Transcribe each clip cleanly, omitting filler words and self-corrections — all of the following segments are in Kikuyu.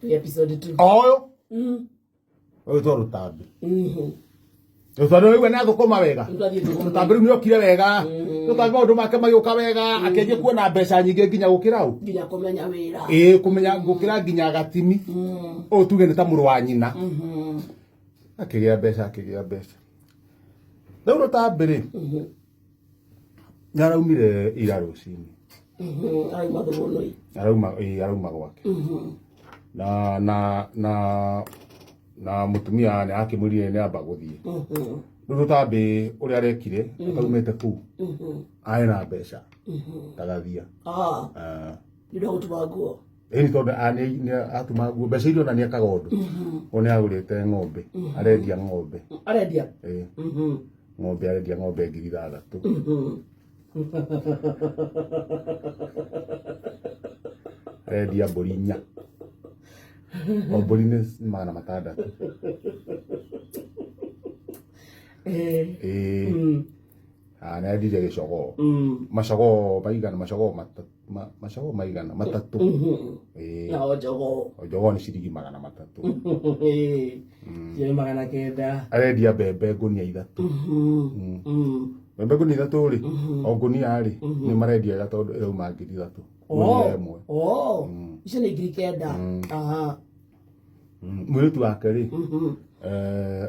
Twĩ episode 2. Ũyũ ũyũ to rũtambi. Rũtambi rĩu nĩ athũkũma wega. Nĩtwathiĩ thũkũma. Rũtambi rĩu nĩokire wega. Rũtambi maũndũ make magĩũka wega, akĩanjia kuona mbeca nyingĩ nginya gũkĩra ũ. Nginya kũmenya wĩra. Ĩĩ kũmenya gũkĩra nginya gatimi. Ũyũ tuge nĩ ta mũrũ wa nyina. Akĩgĩa mbeca, akĩgĩa mbeca. Rĩu rũtambi rĩ, nĩ araumire ira rũcinĩ. Arauma thũgũnũi. Arauma, ĩĩ arauma gwake. Na na na na mũtumia nĩ akĩmwĩrire nĩ amba gũthiĩ. Rĩu rũtambi ũrĩa arekire ataumĩte kũu arĩ na mbeca ndagathia. Ah. Nĩ ũndũ wa gũtuma nguo. Ĩni tondũ nĩ atuma nguo mbeca iria ona nĩ ekaga ũndũ. Ũyũ nĩ agũrĩte ng'ombe, arendia ng'ombe. Arendia? Ĩĩ. Ng'ombe arendia ng'ombe 6,000. Arendia mbũri inya. O mbũri nĩ 600. Ĩĩ. Ah, nĩ arendirie gĩcogoo. Macogoo maigana, macogoo matatũ. Macogoo maigana matatũ. Ĩĩ. Na o jogoo. O jogoo nĩ ciringi 300. Ĩĩ. Ciringi 900. Arendia mbembe ngũnia 3. Mbembe ngũnia 3 rĩ, o ngũnia rĩ, nĩ marendia wega tondũ ĩrauma 3,000. Ngũnia ĩmwe. Oh. Icio nĩ 9,000. Aha. Mũirĩtu wake rĩ,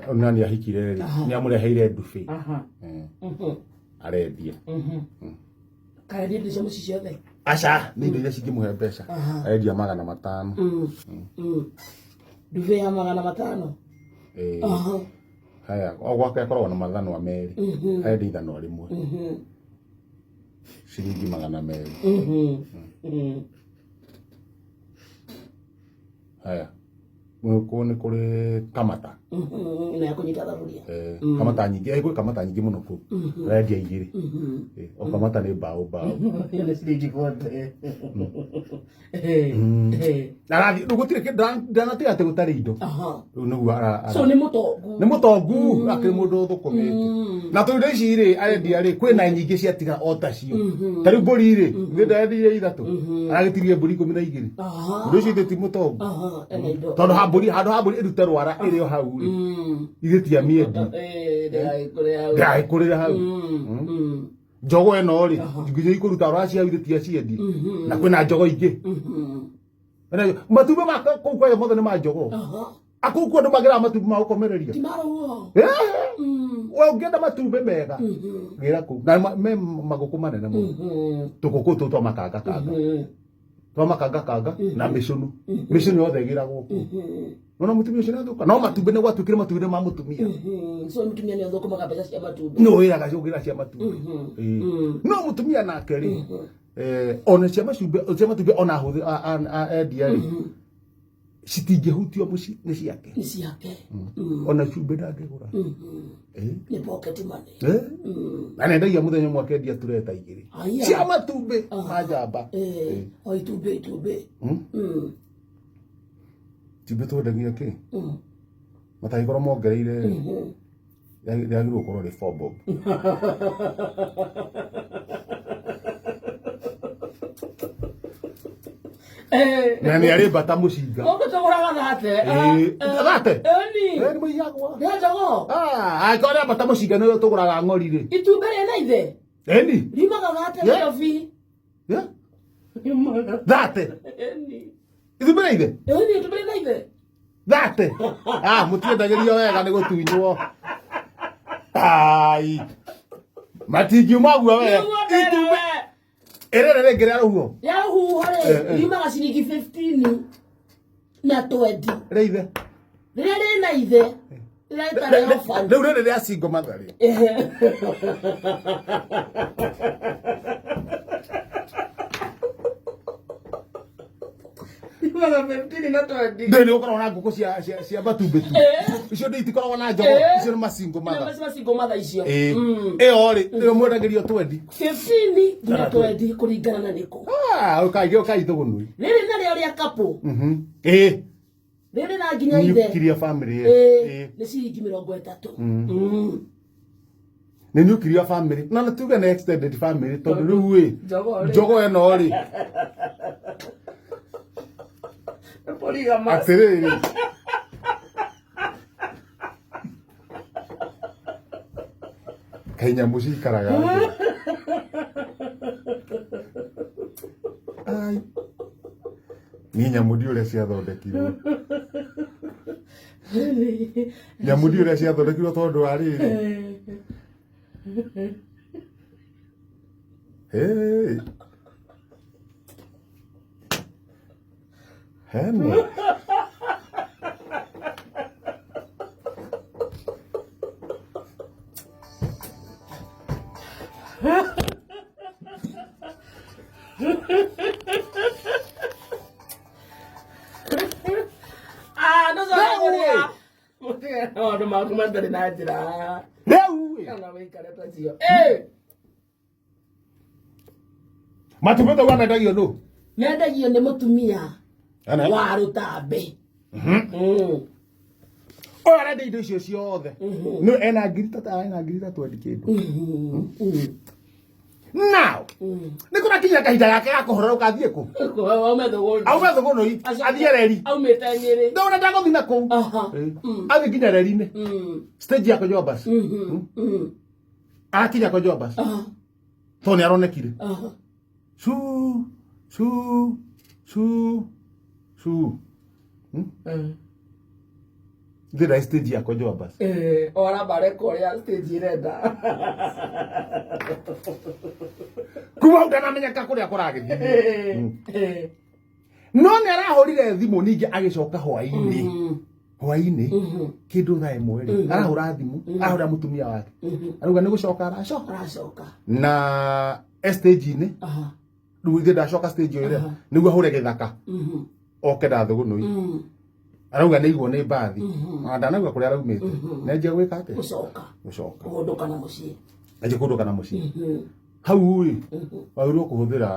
ona nĩ ahikire rĩ, nĩ amũreheire ndubi. Arendia. Karendia indo cia mũciĩ ciothe? Aca, nĩ indo iria cingĩmũhe mbeca. Arendia 500. Ndubi ya 500? Ĩĩ. Haya, o gwake akoragwo na mathanwa merĩ. Arendia ithanwa rĩmwe. Ciringi 200. Haya. Kũu nĩ kũrĩ kamata. Na ya kũnyita thaburia. Kamata nyingĩ, gwĩ kamata nyingĩ mũno kũu. Arendia 2. O kamata nĩ mbaũ mbaũ. Ĩyo nĩ ciringi 40. Arathiĩ, rĩu gũtirĩ kĩndũ, ndanatiga atĩ gũtarĩ indo. Rĩu nĩguo So nĩ mũtongu. Nĩ mũtongu, akĩrĩ mũndũ ũthũkũmĩte. Na tondũ indo ici rĩ, arendia rĩ, kwĩna nyingĩ ciatiga o ta cio. Ta rĩu mbũri rĩ, nĩ ndarendirie 3. Aragĩtirie mbũri 12. Ũndũ ũcio ithe ti mũtongu. Ena indo. Tondũ handũ ha mbũri ĩrute rwara ĩrĩ o hau rĩ. Ithe ti amĩendi. Ndĩgagĩkũrĩra hau. Ndĩgagĩkũrĩra hau. Njogo ĩno rĩ, nginya ikũruta rwara cia ithe ti aciendi. Na kwĩna njogo ingĩ. Matumbĩ ma kũu kwaya mothe nĩ ma njogo. Akũu kuo andũ magĩraga matumbĩ ma gũkomereria. Ti ma rũhuho. We ũngĩenda matumbĩ mega, gĩra kũu. Na me magũkũ manene mũno. Tũgũkũ tũu twa makanga kanga. Twa makanga kanga na mĩcũnũ. Mĩcũnũ yothe ĩgĩragwo kũu. Nona mũtumia ũcio nĩathũka. No matumbĩ nĩ gwatuĩkire matumbĩ ma mũtumia. So mũtumia nĩ athũkũmaga mbeca cia matumbĩ. No wĩraga ũgĩra cia matumbĩ. No mũtumia nake rĩ, ona cia macumbĩ, cia matumbĩ ona ahũthĩ, endia rĩ, citingĩhutio mũciĩ nĩ ciake. Nĩ ciake. Ona cumbĩ ndangĩgũra. Nĩ pocket money. Na nendagia mũthenya ũmwe akendia tureta 2. Cia matumbĩ ma njamba. O itumbĩ itumbĩ. Itumbĩ twendagia kĩ? Matangĩkorwo mongereire rĩagĩrĩirwo gũkorwo rĩ 4 bob. Na nĩ arĩ mbata mũcinga. Gũkũ tũgũraga thate. Thate? Ĩni. Nĩ mũiyagwo. Nĩ njogoo. Angĩkorwo nĩ mbata mũcinga nĩyo tũgũraga ng'ori rĩ. Itumbĩ rĩna ithe. Ĩni. Riumaga thate Nairobi. Thate. Ĩni. Itumbĩ rĩa ithe? Ĩni, itumbĩ rĩna ithe. Thate. Mũtiendagĩrio wega nĩ gũtunywo. Ai. Matingiuma guo we. Itumbĩ. Ĩrĩrĩ rĩngĩ rĩa rũhuho. Rĩa rũhuho rĩ, riumaga ciringi 15 na 20. Rĩa ithe. Rĩrĩa rĩna ithe. Rĩrĩa rĩtarĩ orphan. Rĩu rĩrĩ rĩa single mother rĩ. Riumaga 15 na 20. Ndĩ nĩ ũkoragwo na ngũkũ cia matumbĩ tu. Icio ndĩ itikoragwo na njogo, icio nĩ masingle mother. Nĩ masingle mother icio. Ĩyo rĩ, ĩyo mwendagĩrio 20. 15 nginya 20 kũringana na nĩkũ. Ũkaigĩ ũkai thũgũnui. Rĩrĩ narĩo rĩa couple. Rĩrĩ na nginya ithe. Nuclear family. Nĩ ciringi 30. Nĩ nuclear family. Na nĩ tuge nĩ extended family tondũ rĩu ĩ, Njogo rĩ. njogo ĩno rĩ. Polygamous. Atĩrĩrĩ, kaĩ nyamũ cikaraga atĩa? Ai. Niĩ nyamũ ndi ũrĩa ciathondekirwo, nyamũ ndi ũrĩa ciathondekirwo tondũ wa rĩrĩ. Hey. Hena. Ah, no Rĩu coka maũndũ maku matarĩ na njĩra. Rĩu ĩ, Kana wĩikare tacio. Eh, matumbĩ tauga mendagio nũ? Mendagio nĩ mũtumia Ana. wa rũtambĩ. Mm. Ũyũ arenda indo icio ciothe. Nĩ ena ngiri ta ena ngiri ta 20 kĩndũ. Now, nĩ kũrakinya kahinda gake ga kũhorera ũgathiĩ kũ? Aume thũgũnĩ. Aume thũgũnũi, athiĩ reri. Aumĩte Nyĩrĩ. Ndona ndagũthiĩ na kũu. Aha. Athiĩ nginya reri-inĩ. Stage ya kũnyua bus. Arakinya kũnyua bus. Tondũ nĩ aronekire. Aha. Cu, cu, cu, cu. Ndĩra stage ya kũnyua bus. Eh, ora bareka ũrĩa stage ĩrenda. Kuma hau ndanamenyeka kũrĩa kũragĩthiĩ. Eh. No nĩ arahũrire thimũ ningĩ agĩcoka hwaĩ-inĩ. Hwaĩ-inĩ kĩndũ thaa 1 rĩ, arahũra thimũ, arahũrĩra mũtumia wake. Arauga nĩ gũcoka aracoka. Aracoka. Na e stage-inĩ, Aha. rĩu ithe ndacoka stage ĩyo rĩ, nĩguo ahũre gĩthaka oke ndathũgũnũi. Arauga nĩ igwo nĩ mbathi. Na ndanauga kũrĩa araumĩte. Nĩ anjia gwĩka atĩa? Gũcoka. Gũcoka. Kũhũndũka na mũciĩ. Anjia kũndũka na mũciĩ. Hau rĩ, wagĩrĩirwo kũhũthĩra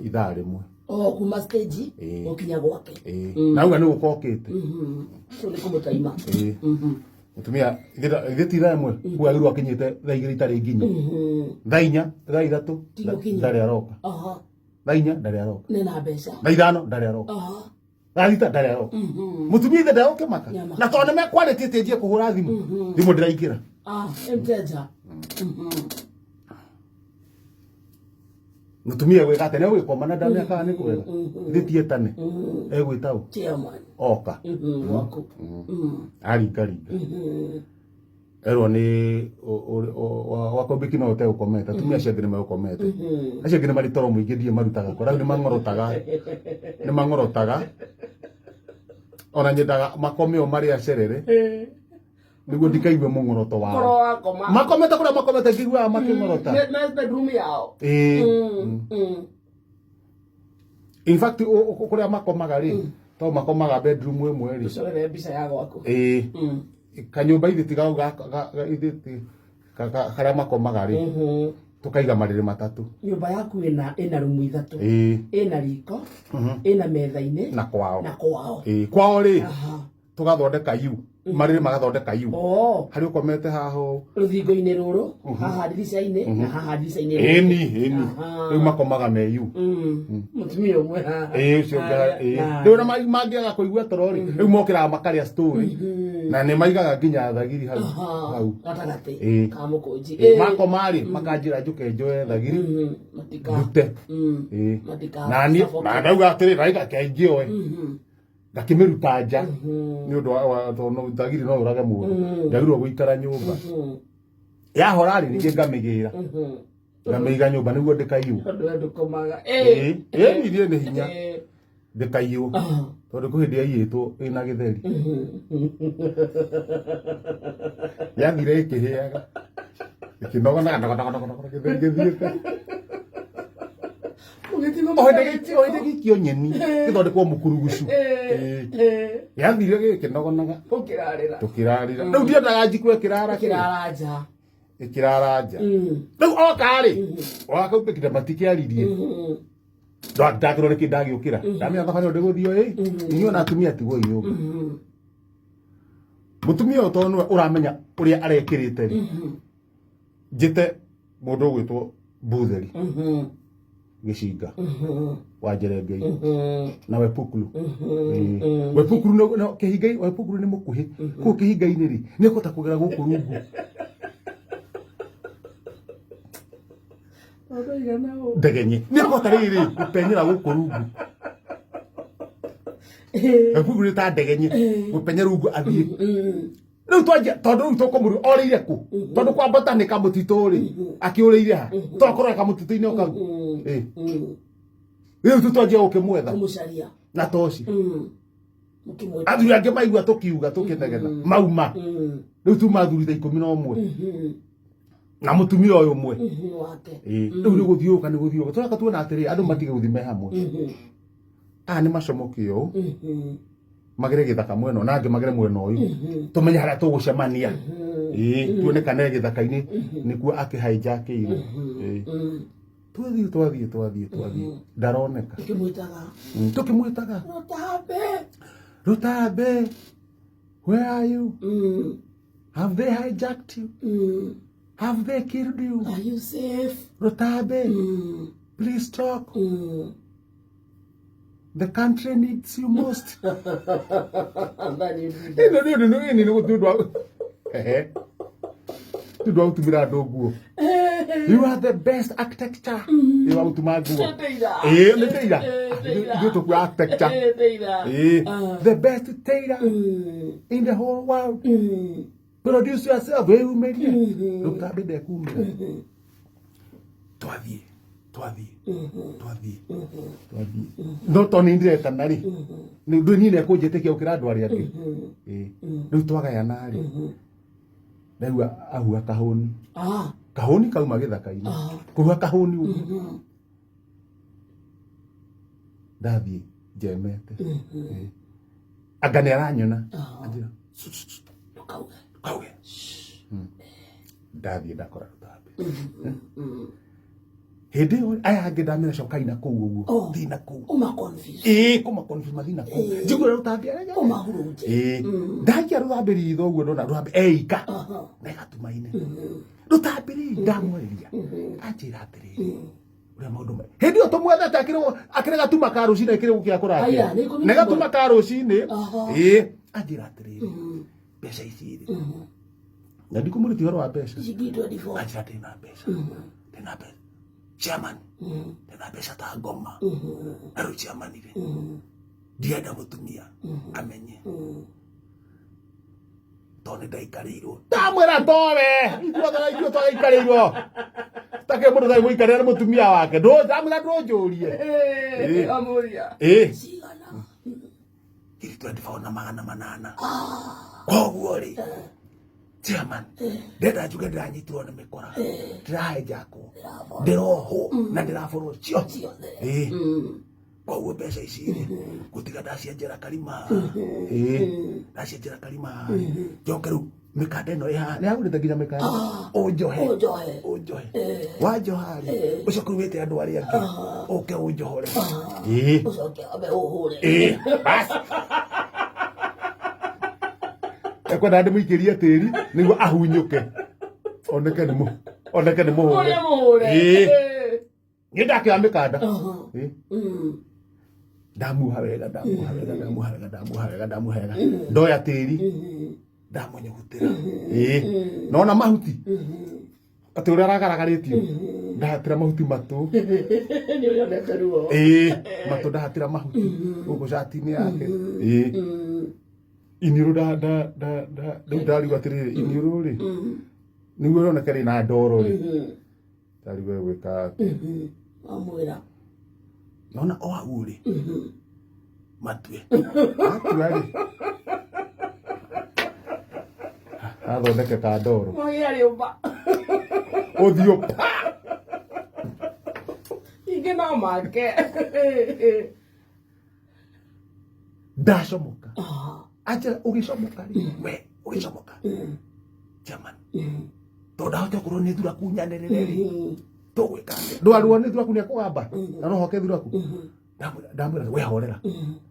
ithaa rĩmwe. O kuma stage Ĩĩ. gũkinya gwake. Ĩĩ. Na auga nĩ gũka okĩte. So nĩ kũmũtaima. Ĩĩ. Mũtumia ithe ti ithaa rĩmwe, koguo agĩrĩirwo akinyĩte thaa 2 itarĩ nginyu. Thaa 4, thaa 3, Tigũkinya. ndarĩ aroka. Aha. Thaa 4 ndarĩ aroka. Nĩ na mbeca. Thaa 5 ndarĩ aroka. Aha. Thaa 6 ndarĩ aroka. Mũtumia ithe ndegũkĩmaka. Nĩamaka. Na tondũ nĩmekwarĩtie atĩ njie kũhũra thimũ, thimũ ndĩraingĩra. Ah, nĩ mteja. Mũtumia gwĩka atĩa? Nĩegũgĩkoma na ndamenya kana nĩ kwega. Ithe ti etane. Egwĩta ũ? Chairman. Oka. Waku. Aringaringa. Erwo nĩ wakombĩki no ũtegũkomete. Atumia acio angĩ nĩmegũkomete. Acio angĩ nĩ marĩ toro mũingĩ ndiĩ marutaga kũ. Rĩu nĩmang'orotaga. Nĩmang'orotaga. Ona nyendaga makome o marĩ acerere nĩguo ndikaigue mũng'oroto wao. Korwo wakoma. Makomete kũrĩa makomete ngĩiguaga makĩng'orota. Me bedroom yao. Ĩĩ. In fact, kũrĩa makomaga rĩ, to makomaga bedroom ĩmwe rĩ. Tũcorere mbica ya gwaku. Ĩĩ. Kanyũmba ithe ti ithe ti karĩa makomaga rĩ, tũkaiga marĩrĩ matatũ. Nyũmba yaku ĩna rumu ithatũ. Ĩĩ. Ĩna riko, ĩna metha-inĩ Na kwao. na kwao. Ĩĩ. Kwao rĩ, Aha. tũgathondeka yu. Marĩrĩ magathondeka yu. Oh, Harĩa ũkomete haha ũũ. rũthingo-inĩ rũrũ, haha ndirica-inĩ na haha ndirica-inĩ. Ĩni, ĩni. Aha. Rĩu makomaga me yu. Mũtumia ũmwe haha. Ĩĩ, ũcio ũngĩ Harĩa, ĩĩ. na- Rĩu ona mangĩaga kũigua toro rĩ, rĩu mokĩraga makarĩa story. Na nĩ maigaga nginya thagiri hau. Aha, Hau. gatagatĩ Ĩĩ. ka mũkũnji. Ĩĩ, makoma rĩ, makanjĩra njũke njoe thagiri Matika. ndute. Ĩĩ. Matika. Na niĩ na ndauga atĩrĩ, na reke ngĩoe. Ngakĩmĩruta nja nĩ ũndũ wa tondũ thagiri no ũrage mũndũ. Njagĩrĩirwo gũikara nyũmba. Yahora rĩ, ningĩ ngamĩgĩra. Ngamĩiga nyũmba nĩguo ndĩkaiywo. Tondũ we ndũkomaga. Ĩĩ, ĩĩ niĩ nĩ hinya Ĩĩ. ndĩkaiywo. Tondũ kwĩ hĩndĩ yaiyĩtwo ĩna gĩtheri. Yathire ĩkĩhĩaga. Ĩkĩnogonaga nogonogonogonogo gĩtheri gĩthiĩte. Ũgĩtigwo O hĩndĩ gĩikio nyeni gĩthondekwo mũkurugucu. Ĩĩ. Yathire gĩkĩnogonaga Ũkĩrarĩra. tũkĩrarĩra. Rĩu ndiendaga njikũ ĩkĩrara kĩ? Ũkĩrara nja. Ĩkĩrara nja. Rĩu oka rĩ, wakaupĩkire matikĩaririe. Ndakĩrwo nĩkĩ ndagĩũkĩra. Ndamenya thabarĩ ĩyo ndĩgũthiĩ ĩ. Inyuĩ ona atumia tigwo nyũmba. Mũtumia ũyũ tondũ nĩwe ũramenya ũrĩa arekĩrĩte rĩ, njĩte mũndũ ũgwĩtwo Mbutheri. Gĩcinga wa Njerengei na Wepuklu. Ĩĩ. Wepuklu kĩhinga Wepuklu nĩ mũkuhĩ kũu kĩhinga-inĩ rĩ nĩ kũhota kũgera gũkũ rungu. Ndegenye nĩ kũhota rĩrĩ gũpenyera gũkũ rungu. Wepuklu nĩ ta ndegenye gũpenyera rungu athiĩ. Rĩu twanjia tondũ rĩu tũkũmũru orĩire kũ tondũ kwambata nĩ kamũtitũ rĩ akĩũrĩire ha tokorwo kamũtitũ-inĩ o kau. Ĩĩ. Rĩu tu twanjia gũkĩmwetha Kũmũcaria. Na toci. Mũkĩmwetha. Athuri angĩ maigua tũkiuga tũkĩnegena mauma. Rĩu tuma athuri ta 11 na mũtumia ũyũ ũmwe. Wake. Ĩĩ. Rĩu nĩ gũthiũka nĩ gũthiũka tũraka tuona atĩrĩ andũ matige gũthiĩ me hamwe. Aya nĩ macomoke ũũ magere gĩthaka mwena ũyũ, na angĩ magere mwena ũyũ tũmenye harĩa tũgũcemania. Ĩĩ, tuone kana e gĩthaka-inĩ nĩkuo akĩhaijakĩirwo. Ĩĩ. Twathiĩ twathiĩ twathiĩ twathiĩ ndaroneka. Ũkĩmwĩtaga. Tũkĩmwĩtaga. Rũtambe. Rũtambe, where are you? Have they hijacked you? Have they killed you? Are you safe? Rũtambe, please talk. The country needs you most. Then you do that. Ĩno nĩ nĩ nĩ nĩ ũndũ wa ehe nĩ ũndũ wa gũtumĩra andũ nguo. You are the best architecture. Nĩ wa gũtuma nguo. Tailor. Ĩĩ nĩ tailor. Tailor. Ithuĩ tũkua architecture. Tailor. Ĩĩ, the best tailor in the whole world. Produce yourself. Wĩyumĩrie. Rũtambi ndekumĩra. Twathiĩ twathiĩ twathiĩ twathiĩ no to nĩ ndiretana rĩ nĩ ndũ niĩ nekũnjĩtĩkia gũkĩra andũ arĩa angĩ. Ĩĩ. Rĩu twagayana rĩ ndaigua ahua kahũni. Kahũni kauma gĩthaka-inĩ kũhua kahũni ũguo ndathiĩ njemete. Ĩĩ. Anga nĩ aranyona. Anjĩra, Ndũkauge. Ndũkauge. Ndathiĩ ndakora rũtambi hĩndĩ ĩyo aya angĩ ndamera cokai na kũu ũguo. Oh. Thiĩ na kũu. Ũma confuse. Ĩĩ, kũma confuse mathiĩ na kũu njiguĩra rũtambi arega. Ũmahurunje. Ĩĩ, ndaikia rũtambi ritho ũguo ndona rũtambi eika na gatumaine rũtambi rĩ ndamwarĩria anjĩra atĩrĩrĩ ũrĩa maũndũ hĩndĩ ĩyo tũmwethete akĩrĩ gatuma ka rũcinĩ akĩrĩ gũkĩa kũrakia Aya, nĩ ikũmi nĩ na gatuma ĩmwe. ka rũcinĩ. Ĩĩ, anjĩra atĩrĩrĩ mbeca ici rĩ na ndikũmũrĩti ũhoro wa mbeca. Ici ngiri 24. Anjĩra ndĩna mbeca, ndĩna mbeca chairman, ndĩna mbeca ta ngoma na rĩu chairman rĩ ndienda mũtumia amenye tondũ nĩ ndaikarĩirwo ndamwĩra towe ithuothe ithuĩ twagĩikarĩirwo takĩ mũndũ tarĩ mũikarĩra nĩ mũtumia wake ndamwĩra ndũnjũrie. Ĩĩ. Amũria. Ĩĩ. Cigana? Ngiri 24 na 800. Koguo rĩ chairman ndenda njuge ndĩranyitirwo nĩ mĩkora ndĩrahenjakwo ndĩrohwo na ndĩraborwo cio. Ciothe. Ĩĩ. Koguo mbeca ici rĩ gũtiga ndacienjera karima. Ĩĩ, ndacienjera karima njoke rĩu mĩkanda ĩno ĩ haha nĩ agũrĩte nginya mĩkanda ũnjohe. Ũnjohe. Ũnjohe wanjoha rĩ ũcoke rĩu wĩte andũ arĩa angĩ ũke ũnjohore. Ĩĩ. Ũcoke ambe ũhũre. Ĩĩ, basi ekwenda ndĩmũikĩrie tĩri nĩguo ahunyũke oneke nĩ oneke nĩ mũhũre. Ũrĩa mũhũre. Ĩĩ. Nĩ ndakĩoya mĩkanda. Ĩĩ. Ndamuoha wega ndamuoha wega ndamuoha wega ndamuoha wega ndamuoha wega ndoya tĩri ndamũnyugutĩra. Ĩĩ, nona mahuti atĩ ũrĩa aragaragarĩtio ndahatĩra mahuti matũ. Nĩ ũrĩa onete ruo. Ĩĩ, matũ ndahatĩra mahuti gũkũ cati-inĩ yake. Ĩĩ, iniũrũ nda nda nda nda rĩu ndarigwo atĩrĩrĩ iniũrũ rĩ nĩguo rĩoneke rĩ na ndoro rĩ ndarigwo gwĩka atĩa. Wamwĩra. Nona o hau rĩ matue matua rĩ athondeke ka ndoro. Mwagĩa rĩũmba. Ũthiũ pa. Ingĩ no make. Ndacomoka anjĩra ũgĩcomoka rĩ we ũgĩcomoka chairman tondũ ndahota gũkorwo nĩ thuraku nyanĩrĩre rĩ tũgwĩka atĩa ndwarwo nĩ thuraku nĩ akũgamba na no hoke thuraku. Ndamwĩra we horera,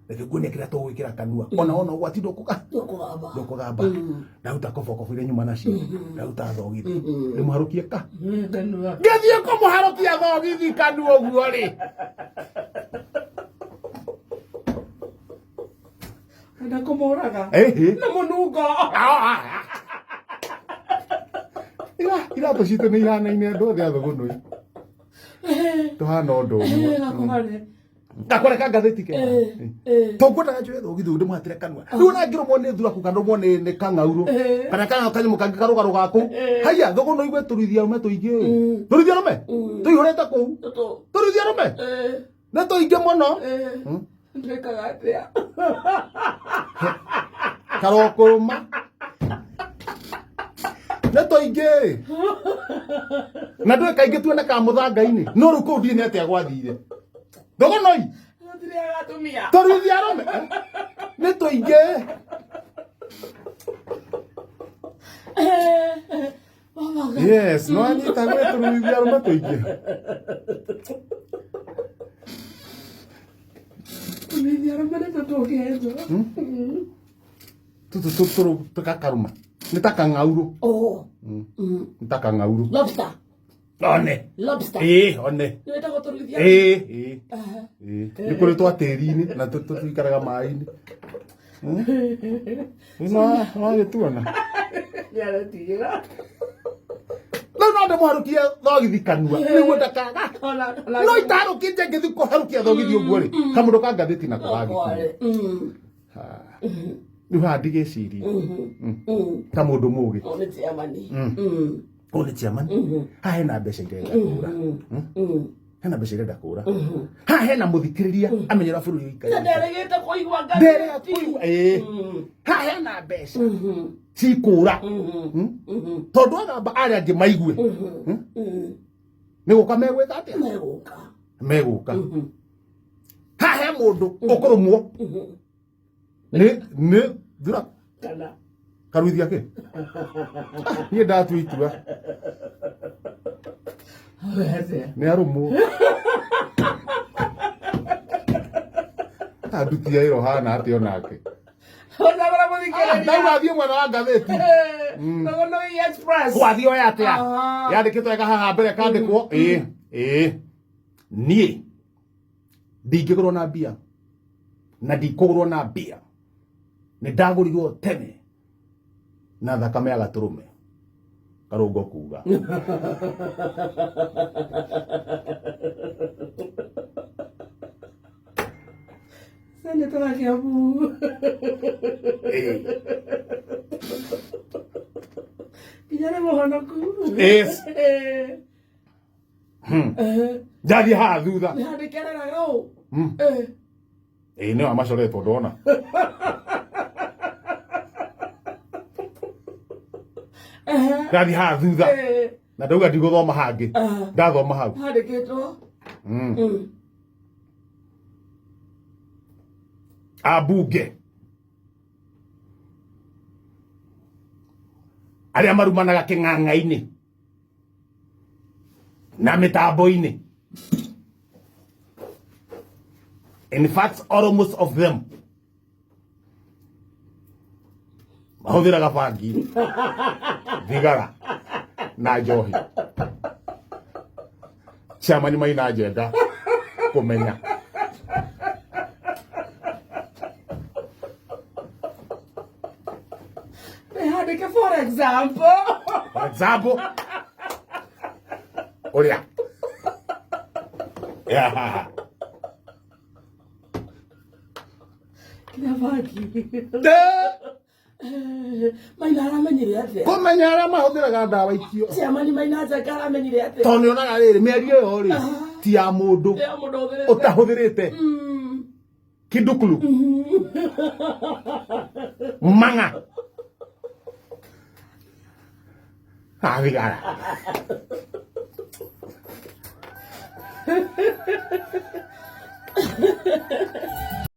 reke nguonie kĩrĩa tũgwĩkĩra kanua, ona ona ũgwati ndũkũga Ndũkũgamba. Ndũkũgamba. Ndaruta kobokobo iria nyuma nacio, ndaruta thogithi, ndĩmũharũkie ka Kanua. Ngĩthiĩ kũmũharũkia thogithi kanua ũguo rĩ. Enda kũmũraga. Ĩhĩ. Na mũnungo. Iratũ citũ nĩ ihanaine, andũ othe a Thũgũnũi tũhana ũndũ ũmwe. Gakũhare. Gakore ka ngathĩti kega. Tũngwendaga njoe thogithi ũyũ ndĩmũhatĩre kanua rĩu, ona ngĩrũmwo nĩ thuraku kana rũmwo nĩ kang'aurũ kana kana kanyamũ kangĩ karũgarũga kũu. Haiya, Thũgũnũi gwĩ tũruithia arũme tũingĩ, tũruithia arũme tũihũrĩte kũu, tũruithia arũme nĩ tũingĩ mũno. Ndwĩkaga atĩa? Karokũrũma nĩ tũingĩ na ndũĩ kaingĩ tuonekaga mũthanga-inĩ, no rĩu kũu ndiĩ nĩ atĩa gwathire Thũgũnũi. Tũtirĩaga atumia. Tũruithia arũme nĩ tũingĩ. Oh my God. Yes, no anyita gwĩ tũruithia arũme tũingĩ. Tũruithia arũme nĩ tũtũngĩenjwo. Tũtũ tũkakarũma nĩ ta kang'aurũ. Oh. Nĩ ta kang'aurũ. Lobster. One. Lobster. Ĩĩ, one. Nĩ wĩtagwo tũruithia. Ĩĩ, ĩĩ. Ĩĩ. Nĩ kũrĩ twa tĩri-inĩ na tũikaraga maĩ-inĩ. Nĩwagĩtuona. Nĩ aretigĩra. Rĩu no ndĩmũharũkie thogithi kanua nĩguo ndakaga Ona no itaharũkĩte ngĩthiĩ kũharũkia thogithi ũguo rĩ, kamũndũ ka ngathĩti nako gagĩkinya. Rĩu haha ndigĩciria ta mũndũ mũgĩ. Nĩ chairman. Ũyũ nĩ chairman. Haha hena mbeca irenda kũra, hena mbeca irenda kũra. Haha hena mũthikĩrĩria amenyera bũrũri Na ũikarĩte. nderĩgĩte kũigua Nderĩga ngathĩti. kũigua ĩĩ. Haha hena mbeca cikũra tondũ agamba arĩa angĩ maigue nĩ gũka megwĩka atĩa. Megũka. Megũka. Haha he mũndũ ũkũrũmwo nĩ thura. Kana. Karuithia kĩ niĩ ndatua itua. Atĩa? Nĩ arũmwo andutia ĩro hana atĩ onake. Ũcagũra mũthikĩrĩria. Ndauga thiĩ mwena wa ngathĩti. Thũgũnũi Express. Wathiĩ oya atĩa. Aha. Yandĩkĩtwo wega haha mbere, kandĩkwo ĩĩ ĩĩ. Niĩ ndingĩgũrwo na mbia na ndikũgũrwo na mbia, nĩ ndagũrirwo tene na thakame ya gatũrũme. Karũngo kuga. Senator wa Kiambu. Ĩĩ. Nginya nĩ mũhonoku. Yes. Ndathiĩ haha thutha. Nĩ handĩkereraga ũũ. Ĩĩ, nĩyo amacoretwo ndona. Ndathiĩ haha thutha na ndauga ndigũthoma hangĩ, ndathoma hau. Handĩkĩtwo. Ambunge arĩa marumanaga kĩng'ang'a-inĩ na mĩtambo-inĩ, in fact almost of them mahũthĩraga bangi, thigara na njohi. Chairman Maina Njenga kũmenya. Nĩ handĩke for example. For example ũrĩa. Yeah. Nginya bangi. Te! Maina aramenyire atĩa? Kũmenya arĩa mahũthĩraga ndawa ikio. Chairman Maina Njenga aramenyire atĩa? Tondũ nĩ onaga rĩrĩ, mĩario ĩyo rĩ ti ya mũndũ Ya mũndũ ũhũthĩrĩte. Ũtahũthĩrĩte kidukulu mang'a thigara.